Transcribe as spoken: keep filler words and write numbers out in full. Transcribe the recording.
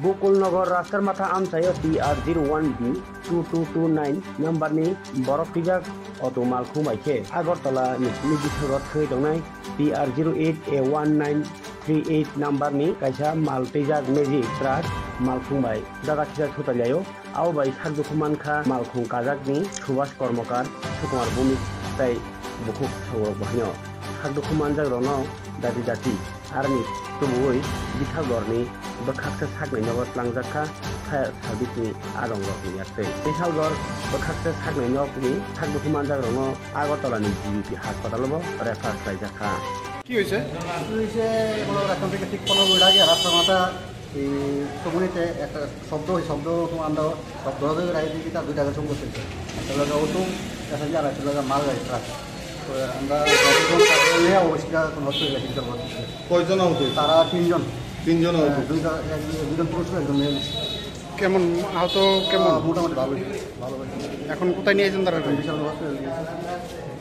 Gokulnagar Rastermatha amchaio T R zero one B two two two nine number ni borok twijak auto malkhung bai khe Agartala ni simi bisago thwi tongnai T R zero eight A one nine three eight number ni kaisa mal twijak magic truck malkhung bai dada khisa thutaliaio. Abo bai sakdukhu mankha malkhung kajakni Subhas Kormokar, Sukumar Bhumik tei bukhuk saurok bahaino. Sakdukhu manjakrokno dati dati aroni tubuwi Bishalgarni bwkhaksa saknai nogo tlangjak kha fire service ni adongrokni yaktwi. Bishalgar bwkhaksa saknai nokni sakdukhu manjakrokno Agartala ni G B P hospital o bo refer khlaijak kha. কি হৈছে? কি হৈছে? এগুলো এখন থেকে ঠিক পনেরো মিনিট আগে রাস্তার মাথা এই তমুনিতে একটা শব্দ, ওই শব্দ তো আমরা শব্দ হবে, রাইতে কি তার দুইটা গাছ করছে। একটা লোক অটো, একটা যে আর একটা লোক মাল গাড়ি ট্রাক। তো আমরা যতজন তাদের নিয়ে অবশ্যই এখন হসপিটালে চিকিৎসা করছি। কয়জন আহত হয়েছে? তারা তিনজন। তিনজন আহত হ্যাঁ, হয়েছে। দুইজন, এক-, দুইজন পুরুষ, একজন মেয়ে। কেমন আহত? কেমন? আহ, মোটামুটি ভালোই, ভালো হয়েছে। এখন কোথায় নিয়ে যাচ্ছেন তারা? বিশাল হসপিটাল নিয়ে যাচ্ছি।